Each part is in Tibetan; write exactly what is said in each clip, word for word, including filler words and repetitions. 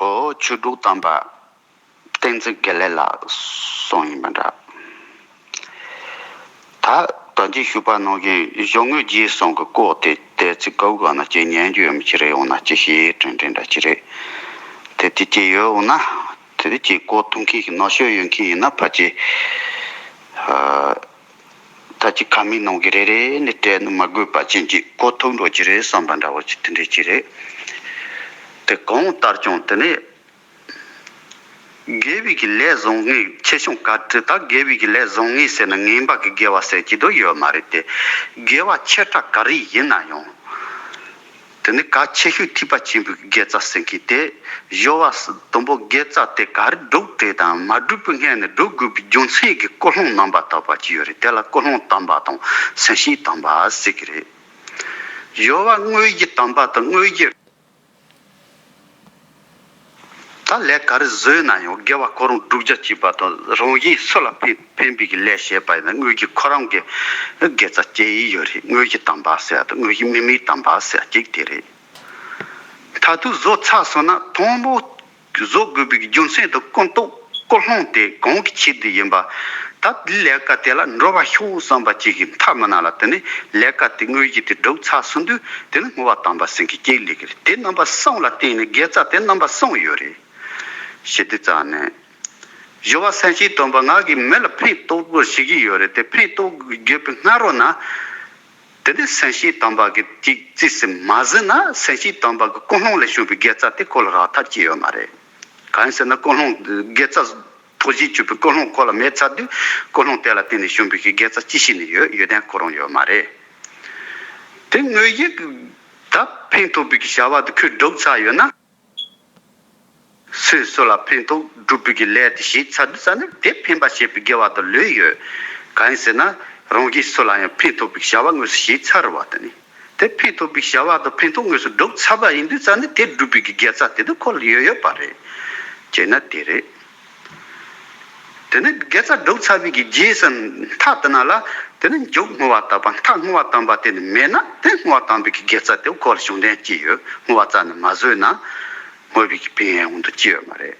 ཨོ་ཆོས་དྲུག་དམ་པ་བསྟན་འཛིན་དགེ་ལེགས་ལགས་གསུངས་ཡིན་པ་འདྲ། ད་ད་གིན་ཞུས་པ་ནང་བཞིན་གཞུང་དངོས་རྗེས་གསུམ་གྱི་སྐོར་དེ་ཏོག་ཙམ་གོ་དགོས་ན་ཅིག་ཉན་རྒྱུ་ཡོད་མི་ཅིག་རེད། འོ་ན་ཅིག་ཞིག་དྲན་དྲན་འདྲ་ཅིག་རེད། དེ་དེ་ཅིག་ཡོད། འོ་ན་དེ་དེ་ཅིག་གོ་ཐུབ་མཁན་ཞིག་ནང་ཤོད་ཡོད་མཁན་ཡིན་ན་ཕལ་ཆེར་ད་ཅིག་ཁ་མིག་ནང་གི་རེ་རེ་ནས་སྤྲད་ནས་མ་དགོས་པ་ཅན་ཅིག་གོ་ཐུབ་འགྲོ་གི་རེད་བསམ་པ་འདྲ་བོ་ཅིག་དེ་འདྲ་ཅིག་རེད། དེ་གང་ལྟར་ཀྱང་དེ་ནས་དགེ་བའི་གི་ལས་བཟང་ངན་ཆེ་ཆུང་ག་འདྲ། ད་དགེ་བའི་གི་ལས་བཟང་ངན་ཟེར་ན་ངན་པ་གི་དགེ་བ་ཟེར་གྱི་དོ་ཡོད་མ་རེད་དེ། དགེ་བ་ཆེ་ཕྲ་ག་རེ་ཡིན་ན་ཡང་། དེ་ནི་གལ་ཆེ་ཤོས་ཐེག་པ་ཆེན་པོའི་དགེ་རྩ་ཟེར་མཁན་དེ། སྦྱོར་བ་དང་པོ་དགེ་རྩ་དེ་ག་རེ་སྒྲུབ་དགོས་དང་མ་སྒྲུབ་པའི་སྔོན་ནས་སྒྲུབ་དགོས་པའི་རྒྱུ་མཚན་གྱི་ཀུན་སློང་རྣམ་པར་དག་པ་ཅིག་ཡོད་རེད། དེ་ལ་ཀུན་སློང་དམ་པ་དང་སེམས་བསྐྱེད་དམ་པ་ཟེར་གྱི་རེད། སྦྱོར་བ་དངོས་གཞི་དམ་པ་དང་དངོས་གཞི། ད་ལས་ག་རེ་བཟོས་ན་ཡང་དགེ་བ་ཁོ་རང་བསྒྲུབ་རྒྱུ་བྱེད་པ་དང་རང་གཞན་སུ་ལ་ཕན་ཕན་པའི་གི་ལས་བྱེད་པ་ཡིན་ན་དངོས་གཞི་ཁོ་རང་གི་དགེ་རྩ་སྐྱེ་ཡི་ཡོད་རེད། དངོས་གཞི་དམ་པ་ཟེར་དང་དངོས་གཞི་དམིགས་མེད་དམ་པ་ཟེར་གཅིག་དེ་རེད། མཐར་ཐུག་བཟོ་ཚར་སོང་ན་དང་པོ་བཟོ་དགོས་པའི་རྒྱུ་མཚན་དང་ཀུན་རྟོག་ཀུན་སློང་དེ་གང་གི་ཆེད་དུ་ཡིན་པ། ད་དེ་ལས་ཀ་དེ་ལ་འགྲོ་བ་ཤོག་བསམ་པ་ཅིག་གི་མཐའ་མི་ནང་ལ་དེ་ནི་ལས་ཀ་དེ་དངོས་གཞི་དེ་སྒྲུབ་ཚར་སོང་དུས་དེ་ནི་བསྔོ་བ་དམ་པ་ཟེར་མཁན་གཅིག་སླེབས་ཀྱི་རེད། དེ་རྣམ་པ་གསུམ་ལ་བརྟེན་ནས་དགེ་རྩ་དེ་རྣམ་པ་གསུམ་ཡོད་རེད། ཞེ་དུས་ཙང་ནས། སྦྱོར་བ་སེམས་བསྐྱེད་དམ་པ་ང་གིས་མི་ལ་ཕན་ཐོགས་དགོས་ཞིག་གི་ཡོད་རེད་དེ། ཕན་ཐོགས་དགོས་པའི་སྔ་རོལ་ན། དེ་ནས་སེམས་བསྐྱེད་དམ་པ་གི་ཅིག་རྩིས་སུ་མ་ཟིན་ན་སེམས་བསྐྱེད་དམ་པ་གི་ཀུན་སློང་ལས་བྱུང་བའི་དགེ་རྩ་དེ་ཁོ་ལ་རག་ཐབས་ཅིག་ཡོད་མ་རེད། གང་ཡིན་ཟེར་ན་ཀུན་སློང་དགེ་རྩ་ཐོགས་རྗེས་གྱུར་པའི་ཀུན་སློང་ཁོ་ལ་མེད་ཚར་དུས་ཀུན་སློང་དེ་ལ་བརྟེན་ནས་བྱུང་བའི་གི་དགེ་རྩ་ཅི་ཞིག་ནས་ཡོད། ཡོད་དོན་ཁོ་རང་ཡོད་མ་རེད། དེ་དངོས་གཞི་ད་ཕན་ཐོགས་པའི་གི་བྱ་བ་དེ་ཁོས་སྒྲུབ་ཚར་ཡོད་ན། སུས་སུ་ལ་ཕན་ཐོགས་སྒྲུབ་པའི་གི་ལས་དེ་བྱས་ཚར་དུས་ཙ་ནི་དེ་ཕན་པ་བྱེད་པའི་དགེ་བ་དེ་ལོས་ཡོད། གང་ཡིན་ཟེར་ན་རང་གིས་སུ་ལ་ཡང་ཕན་ཐོགས་པའི་བྱ་བ་དངོས་སུ་བྱས་ཚར་བ་དེ་ནི། དེ་ཕན་ཐོགས་པའི་བྱ་བ་དང་ཕན་ཐོགས་དངོས་སུ་སྒྲུབ་ཚར་བ་ཡིན་དུས་ཙ་ནི་དེ་སྒྲུབ་པའི་གི་དགེ་རྩ་དེ་དུ་ཁོ་ལ་ཡོད་ཡོད་པ་རེད། བྱས་ན་དེ་རེད། དེ་ནི་དགེ་རྩ་སྒྲུབ་ཚར་བའི་གི་རྗེས་སུ་མཐའ་དེ་ན་ལ་དེ་ནི་མཇུག་བསྔོ་བ་དམ་པ། མཐའ་བསྔོ་བ་དམ་པ་དེ་ནི་མེད་ན་དེ་བསྔོ་བ་དམ་པའི་གི་དགེ་རྩ་དེ་ཁོ་ལ་བྱུང་དོན་ཅི་ཡོད། བསྔོ་བ་རྩ་ནས་མ་བཟོས་ན་བསྔོ་བའི་གི་ཕན་ཡོན་འོང་དུ་ཅི་ཡོད་མ་རེད།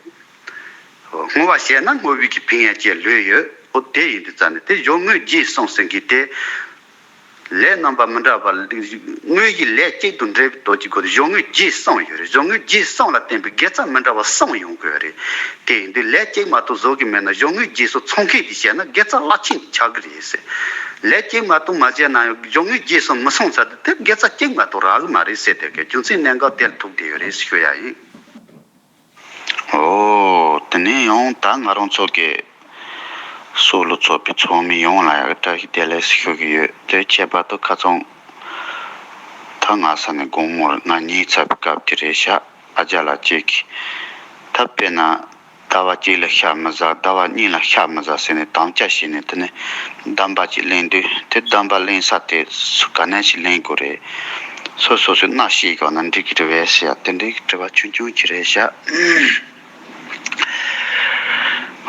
བསྔོ་བ་བྱས་ན་བསྔོ་བའི་གི་ཕན་ཡོན་ཅི་ལོས་ཡོད། འོ་དེ་ཡིན་དུས་ཙ་ནི་དེ་སྦྱོར་དངོས་རྗེས་གསུམ་ཟེར་གི་དེ། ལས་རྣམ་པ་མི་འདྲ་བ་དངོས་ཀྱི་ལས་གཅིག་ཏུ་འབྲེལ་བའི་དོན་གྱི་སྒོ་ནས་སྦྱོར་དངོས་རྗེས་གསུམ་ཡོད་རེད། སྦྱོར་དངོས་རྗེས་གསུམ་ལ་བརྟེན་པའི་དགེ་རྩ་མི་འདྲ་བ་གསུམ་ཡོང་དགོས་རེད། དེ་ཡིན་དུས་ལས་གཅིག་མ་གཏོགས་བཟོ་གི་མེད་ན་སྦྱོར་དངོས་རྗེས་གསུམ་ཚང་མཁན་དེ་བྱས་ན་དགེ་རྩ་རླབས་ཆེན་ཆགས་གི་རེད་ཟེར། ལས་གཅིག་མ་གཏོགས་མ་བྱས་ན་ཡང་སྦྱོར་དངོས་རྗེས་གསུམ་མི་ཚང་ཚར་དུས་དེ་དགེ་རྩ་གཅིག་མ་གཏོགས་རག་གི་མ་རེད་ཟེར། དེ་གའི་རྒྱུ་མཚན་གནད་འགག་དེར་ཐུག་བསྡད་ཡོད་རེད་ཞུ་ཡ་ཡིན། ཨོ། དེ་ནས་ཡང་ད་ང་རང་ཚོ་གི་སྲོག་བླུ་ཚོགས་པའི་ཚོགས་མི་ཡོངས་ལ་ཡང་བཀྲ་ཤིས་བདེ་ལེགས་ཞུ་གི་ཡོད། དེ་ཁྱད་པར་དུ་ཁ་སང་ད་ང་ས་ནས་དགོང་མོར་ང་ཉལ་ཚར་བའི་སྐབས་དེ་རེད་ཤག་ཨ་ཅག་ལགས་གཅིག་གིས་ད་དཔེར་ན་ཟླ་བ་གཅིག་ལ་ཤ་མི་ཟ། ཟླ་བ་གཉིས་ལ་ཤ་མི་ཟ་ཟེར་ནས་དམ་བཅའ་བྱས་ནས་དེ་ནས་སྡོམ་པ་ཅིག་ལེན་དུས། དེ་སྡོམ་པ་ལེན་ས་དེ་སུ་ག་ནས་ཞིག་ལེན་དགོས་རེད། སོ་སོ་སོའི་མནའ་བཤིག་གོ་ན་འགྲིག་གི་རེད་པས་ཟེར་ཡ་དེ་འདྲའི་དྲི་བ་ཆུང་ཆུང་ཅིག་རེད་ཤག་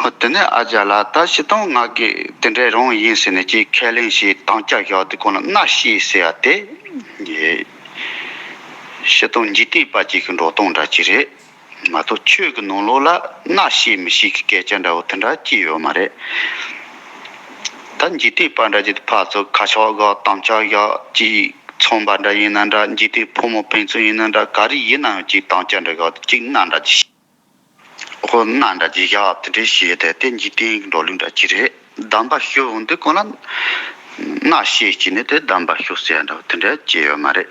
ཧོ། དེ་ནས་ཨ་ཅག་ལགས་ད་སྤྱིར་བཏང་ང་གིས་དེ་འདྲའི་རང་ཡིན་ཟེར་ནས་ཅིག་ཁས་ལེན་བྱས་དམ་བཅའ་བཞག་དུས་གོང་ལ་མནའ་བཤིག་ཟེར་ཡ་དེ་ཡེ་སྤྱིར་བཏང་འཇིག་རྟེན་པ་ཅིག་གི་འགྲོ་སྟངས་འདྲ་ཅིག་རེད། མ་གཏོགས་ཆོས་ཀྱི་ནང་ལོགས་ལ་མནའ་བཤིག་མི་བཤིག་གི་སྐད་ཆ་འདྲ་བོ་དེ་འདྲ་ཅི་ཡོད་མ་རེད། ད་འཇིག་རྟེན་པ་འདྲ་ཅིག་ཕར་ཚུར་ཁ་ཕྱོགས་ག་དམ་བཅའ་ག་ཅིག་ཚོང་པ་འདྲ་ཡིན་ན་འདྲ། འཇིག་རྟེན་ཕོ་མོ་ཕན་ཚུན་ཡིན་ན་འདྲ། ག་རེ་ཡིན་ན་ཡང་ཅིག་དམ་བཅའ་འདྲ་ག་ཅིག་མནའ་འདྲ་ཅིག་ཧོ་མནའ་འདྲ་ཅིག་བཞག་དེ་འདྲའི་བྱས་ཏེ་དེ་འཇིག་རྟེན་གྱི་འགྲོ་ལུགས་འདྲ་ཅིག་རེད། སྡོམ་པ་ཞུ་འོང་དུས་གོང་ལ་མནའ་བཤིག་བྱས་ནས་དེ་སྡོམ་པ་ཞུ་ཟེར་འདྲ་བོ་དེ་འདྲ་ཅི་ཡོད་མ་རེད།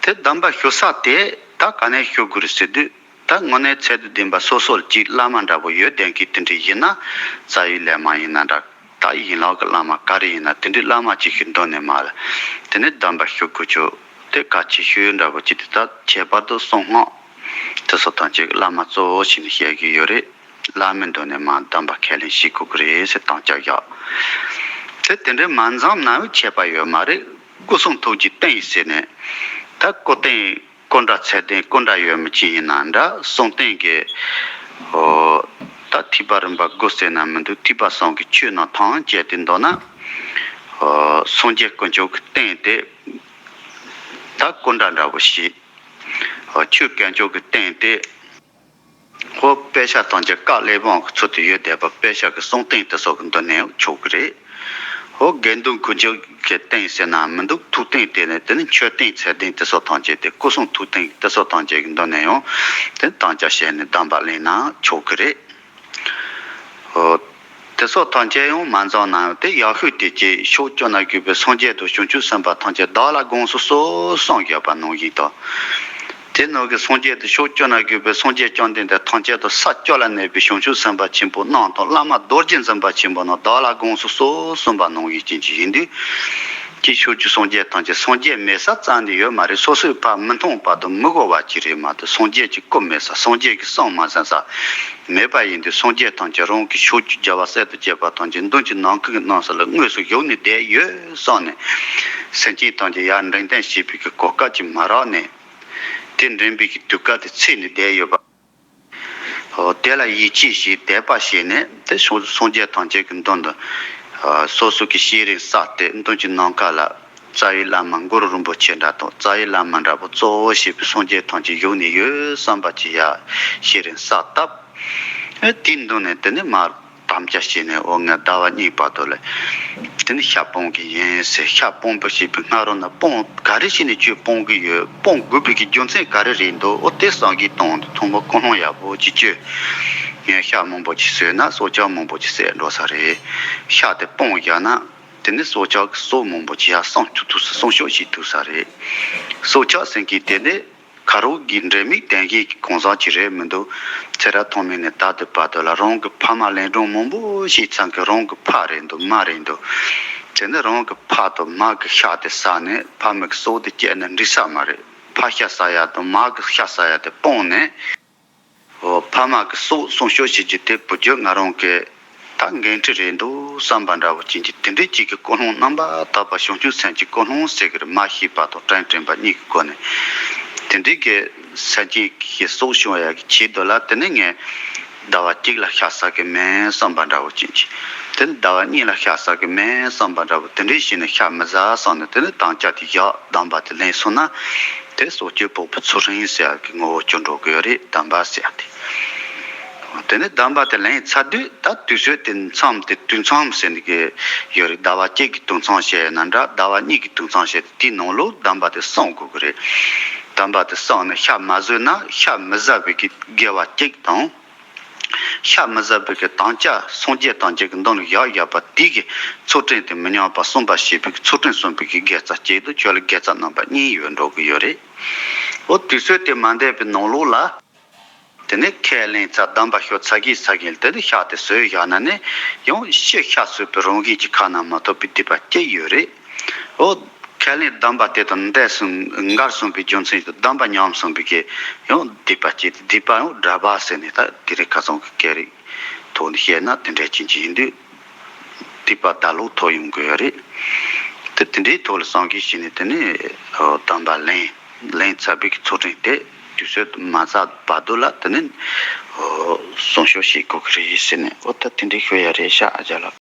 དེ་སྡོམ་པ་ཞུ་ས་དེ་ད་ག་ནས་ཞུ་དགོས་རེད་ཟེར་དུས། ད་དངོས་གནས་ཚད་དང་ལྡན་པ་སོ་སོར་གཅིག་བླ་མ་འདྲ་པོ་ཡོད་བསྡད་མཁན་དེ་འདྲ་ཡིན་ན། རྩ་བའི་བླ་མ་ཡིན་ན་འདྲ། ད་ཡན་ལག་གི་བླ་མ་ག་རེ་ཡིན་ན་དེ་འདྲའི་བླ་མ་ཅིག་གི་མདུན་ནས་མར་དེ་ནས་སྡོམ་པ་ཞུ་དགོས་ཆོག་དེ་གལ་ཆེ་ཤོས་འདྲ་པོ་ཅིག་དེ་ད་ཁྱད་པར་དུ་གསང་སྔགས་དེ་ཚོ་ཐམས་ཅད་ཀྱི་བླ་མ་གཙོ་བོ་བྱས་ནས་བཤད་ཀྱི་ཡོད་རེད། བླ་མའི་མདུན་ནས་མར་སྡོམ་པ་ཁས་ལེན་བྱེད་དགོས་ཀྱི་རེད་ཟེར་དམ་བཅའ་བཞག་དེ་དེ་འདྲའི་མ་འཛོམས་ན་ཡང་ཁྱད་པར་ཡོད་མ་རེད། སྐུ་གསུང་ཐུགས་ཀྱི་རྟེན་ཟེར་ནས་ད་སྐུ་རྟེན། སྐུ་འདྲ་ཚད་ལྡན་སྐུ་འདྲ་ཡོད་མི་ཅིག་ཡིན་ན་འདྲ། གསུང་རྟེན་གྱི་ཨོ་ད་ཐེག་པ་རིམ་པ་དགུ་ཟེར་ན་མི་འདུག་ཐེག་པ་གསུམ་གྱི་ཆོས་རྣམས་ཐམས་ཅད་དེ་མདོར་ན་ཨོ་སངས་རྒྱས་དཀོན་མཆོག་གི་རྟེན་དེ་ད་སྐུ་འདྲ་འདྲ་པོ་ཞིག་ཨོ་ཆོས་དཀོན་མཆོག་གི་རྟེན་དེ་ ཧོ་དཔེ་ཆ་ཐམས་ཅད་བཀའ་གླེགས་བམ་གྱི་ཚུལ་དུ་ཡོད་བསྡད་པ། དཔེ་ཆ་གི་གསུང་རྟེན་དེ་སོགས་ཀྱི་མདུན་ནས་ཆོག་གི་རེད། ཧོ་དགེ་འདུན་དཀོན་མཆོག་གི་རྟེན་ཟེར་ན་མི་འདུག་ཐུགས་རྟེན་དེ་ནི་དེ་ནི་མཆོད་རྟེན་ཚད་ལྡན་དེ་སོགས་ཐམས་ཅད་དེ། སྐུ་གསུང་ཐུགས་རྟེན་དེ་སོགས་ཐམས་ཅད་ཀྱི་མདུན་ནས་ཡང་དེ་དམ་བཅའ་བྱས་ནས་གདམས་པ་ལེན་ན་ཆོག་གི་རེད། ཨོ། དེ་སོགས་ཐམས་ཅད་ཡང་མ་འཛོམས་ན་ཡང་དེ་ཡག་ཤོས་དེ་ཅིག་ཕྱོགས་བཅུ་ན་བཞུགས་པའི་སངས་རྒྱས་དང་བྱང་ཆུབ་སེམས་དཔའ་ཐམས་ཅད་བདག་ལ་དགོངས་སུ་གསོལ་གསུངས་ཡོད་པ་ནང་བཞིན་དང་། དེ་ནང་གི་སངས་རྒྱས་དང་ཕྱོགས་བཅུ་ན་བཞུགས་པའི་སངས་རྒྱས་བཅོམ་ལྡན་འདས་ཐམས་ཅད་དང་ས་བཅུ་ལ་གནས་པའི་བྱང་ཆུབ་སེམས་དཔའ་ཆེན་པོ་རྣམས་དང་བླ་མ་རྡོ་རྗེ་འཛིན་པ་ཆེན་པོ་རྣམས་བདག་ལ་དགོངས་སུ་གསོལ་གསུངས་པ་ནང་བཞིན་ཅན་ཅིག་ཡིན་དུས། ཀྱི་ཕྱོགས་བཅུའི་སངས་རྒྱས་ཐམས་ཅད་སངས་རྒྱས་མེད་ས་རྩ་ནས་ཡོད་མ་རེད། སོ་སོའི་ཕར་མི་མཐོང་བར་དུ་མི་གོ་བ་ཅིག་རེད་མ་གཏོགས། སངས་རྒྱས་ཀྱི་སྐུ་མེད་ས། སངས་རྒྱས་ཀྱི་གསུང་མ་གསན་ས་མེད་པ་ཡིན་དུས། སངས་རྒྱས་ཐམས་ཅད་རང་གི་ཕྱོགས་བཅུའི་རྒྱལ་བ་སྲས་དང་བཅས་པ་ཐམས་ཅད་མདུན་གྱི་ནམ་མཁའི་གནམ་ས་ལ་དངོས་སུ་བཞུགས་ནས་བསྡད་ཡོད་བསམ་ནས། སེམས་ཅན་ཐམས་ཅད་ཡར་འགྲེམས་སྟོན་བྱེད་པའི་གོ་སྐབས་ཅིག་མ་རག་ནས། དེ་འགྲེམས་པའི་དུས་སྐབས་དེ་ཚེས་ནས་བསྡད་ཡོད་པ། ཨོ། དེ་ལ་ཡིད་ཆེས་བྱས་དད་པ་བྱས་ནས་དེ་སངས་སངས་རྒྱས་ཐམས་ཅད་ཀྱི་མདུན་དུ། ཨ། སོ་སོ་གི་ཤེས་རིག་བསགས་ཏེ་མདུན་གྱི་ནམ་མཁའ་ལ་རྩ་བའི་བླ་མ་གུ་རུ་རིན་པོ་ཆེ་འདྲ་དང་། རྩ་བའི་བླ་མ་འདྲ་པོ་གཙོ་བོ་བྱས་པའི་སངས་རྒྱས་ཐམས་ཅད་བཞུགས་ནས་ཡོད་བསམ་པ་ཅིག་ཡར་ཤེས་རིག་བསགས་བཏབ། ཨེ། དེའི་མདུན་ནས་དེ་ནས་མར་དམ་བཅའ་བྱས་ནས། འོ། ངས་ཟླ་བ་གཉིས་བར་དུ་ལ་དེ་ནས་ཤ་སྤང་གི་ཡིན་ཟེར། ཤ་སྤང་པ་ཞེས་པའི་སྔ་རོལ་ན་སྤང་ག་རེ་བྱས་ནས་ཁྱོད་སྤང་གི་ཡོད། སྤང་དགོས་པའི་གི་རྒྱུ་མཚན་ག་རེ་རེད་འདུག་འོ་དེ་བསམ་གྱིས་གཏོང་དུས་ཐོག་མར་ཀུན་སློང་ཡག་པོ་ཅིག་བཅོས། ངས་ཤ་མང་པོ་ཅིག་ཟོས་ན་སྲོག་ཆགས་མང་པོ་ཅིག་བསད་འགྲོ་ས་རེད། ཤ་དེ་སྤང་བཞག་ན་དེ་ནས་སྲོག་ཆགས་ཀྱི་སྲོག་མང་པོ་ཅིག་ཡར་སྲུང་ཐུབ་ཐུབ་ས། སྲུང་སྐྱོབ་བྱེད་ཐུབ་ས་རེད། སྲོག་ཆགས་ཟེར་མཁན་དེ་ནི་ཁ་རོག་གི་འདྲེ་མིག་དན་ཞིག་གི་གང་ཟག་ཅིག་རེད་མི་འདུག་ཚེ་རབས་ཐོག་མེད་ནས་ད་ལྟའི་བར་དུ་ལ་རང་གི་ཕ་མ་ལན་གྲངས་མང་པོ་ཞིག་ཚང་གི། རང་གི་ཕ་རེད་འདུག་མ་རེད་འདུག་དེ་ནི་རང་གི་ཕ་དང་མ་གི་ཤ་དེ་ཟ་ནས་ཕ་མ་གི་སྲོག་དེ་བཅད་ནས་འགྲིག་ས་མ་རེད། ཕ་ཤ་ཟ་ཡ་དང་མ་གི་ཤ་ཟ་ཡ་དེ་སྤངས་ནས། འོ། ཕ་མ་གི་སྲོག་སྲུང་སྐྱོབ་བྱེད་རྒྱུ་དེ་བུ་རྒྱུད་ང་རང་གི་ད་འགན་འཁྲི་རེད་འདུག་བསམ་པ་འདྲ་བོ་ཅན་གྱི་དེ་འདྲའི་ཅིག་གི་ཀུན་སློང་རྣམ་པར་དག་པ། བྱང་ཆུབ་སེམས་ཀྱི་ཀུན་སློང་ཟེར་གི་རེད། མ་ཤེས་པ་དང་དྲན་དྲན་པ་གཉིས་ཀྱི་སྒོ་ནས་དེ་འདྲའི་གི་སེམས་ཅན་གྱི་སྲོག་སྐྱོབ་ཡ་གི་ཆེད་དུ་ལ། དེ་ནས་ངས་ཟླ་བ་གཅིག་ལ་ཤ་ཟ་གི་མིན་བསམ་པ་འདྲ་བོ་ཅན་གྱི། དེ་ནས་ཟླ་བ་གཉིས་ལ་ཤ་ཟ་གི་མིན་བསམ་པ་འདྲ་བོ། དེ་འདྲའི་བྱས་ནས་ཤ་མི་ཟ་བསམ་ནས་དེ་ནས་དམ་བཅའ་དེ་བཞག་གདམས་པ་དེ་ལེན་སོང་ན། དེ་སྲོག་གཅོད་ཕོག་པའི་ཚུལ་ཁྲིམས་ཟེར་ཡ་གི་ངོ་བོ་སྐྱོན་འགྲོ་གི་ཡོད་རེད། གདམས་པ་ཟེར་ཡ་དེ། དེ་ནས་གདམས་པ་དེ་ལེན་ཚར་དུས་ད་དུས་ཚོད་དེ་མཚམས་དེ་དུས་མཚམས་ཟེར་ནས་གི་ཡོད་རེད། ཟླ་བ་གཅིག་གི་དུས་མཚམས་བཤད་ཡོད་ན་འདྲ། ཟླ་བ་གཉིས་ཀྱི་དུས་མཚམས་བཤད་དེ། དེའི་ནང་ལོགས་གདམས་པ་དེ་སྲུང་དགོས་ཀྱི་རེད། གདམས་པ་དེ་སྲུང་ནས་ཤ་མ་ཟོས་ན་ཤ་མི་ཟ་བའི་གི་དགེ་བ་གཅིག་དང་། ཤ་མི་ཟ་བའི་གི་དམ་བཅའ་སངས་རྒྱས་དང་གཅིག་གི་མདུན་ལ་བཞག་བཞག་པ་དེ་གི་ཚུལ་ཁྲིམས་དེ་མི་ཉམས་པ་སྲུང་བ་ཞེས་པའི་ཚུལ་ཁྲིམས་སྲུང་བའི་གི་དགེ་རྩ་གཅིག་ཏུ་ཁྱོད་ལ་དགེ་རྩ་རྣམ་པ་གཉིས་ཡོད་འགྲོ་གི་ཡོད་རེད། འོ་དུས་ཚོད་དེ་མ་འདས་པའི་ནང་ལོགས་ལ། དེ་ནས་ཁས་ལེན་ཚར། གདམས་པ་ཞུ་ཚར་གི་ཚར་གི་དེ་ནས་ཤ་དེ་ཟོས་བཞག་ན་ནི་ཡང་ཕྱིས་ཤ་ཟོས་པའི་རང་བཞིན་གྱི་ཁ་ན་མ་ཐོ་བའི་སྡིག་པ་སྐྱེ་ཡོད་རེད། འོ། ཁས་ལེན་གདམས་པ་དེ་དང་འདས་སོང་འགལ་སོང་བའི་རྒྱུ་མཚན་དུ་གདམས་པ་ཉམས་སོང་བའི་གི་ཡང་སྡིག་པ་སྐྱེ་སྟེ། སྡིག་པ་ཡང་དགྲ་བག་ཟེར་ནས། ད་དེ་རིང་ཁ་སང་གི་སྐད་རིགས་ཐོག་ནས་བཤད་ན་དེ་འདྲ་ཅན་ཅིག་ཡིན་དུས། སྡིག་པ་ད་ལོག་ཐོབ་ཡོང་གི་ཡོད་རེད། དེ་དེ་འདྲའི་ཐོག་ལ་བསམ་གཞིག་བྱས་ནས་དེ་ནས་གདམས་པ་ལེན་ལེན་ཚར་བའི་གི་ཚུལ་ཁྲིམས་དེ་དུས་ཚོད་མ་ཚར་བར་དུ་ལ་དེ་ནས་སྲུང་སྐྱོབ་བྱེད་དགོས་ཀྱི་རེད་ཟེར་ནས། འོ། ད་དེ་འདྲའི་ཤོད་ཡ་རེད་ཤག་ཨ་ཅག་ལགས།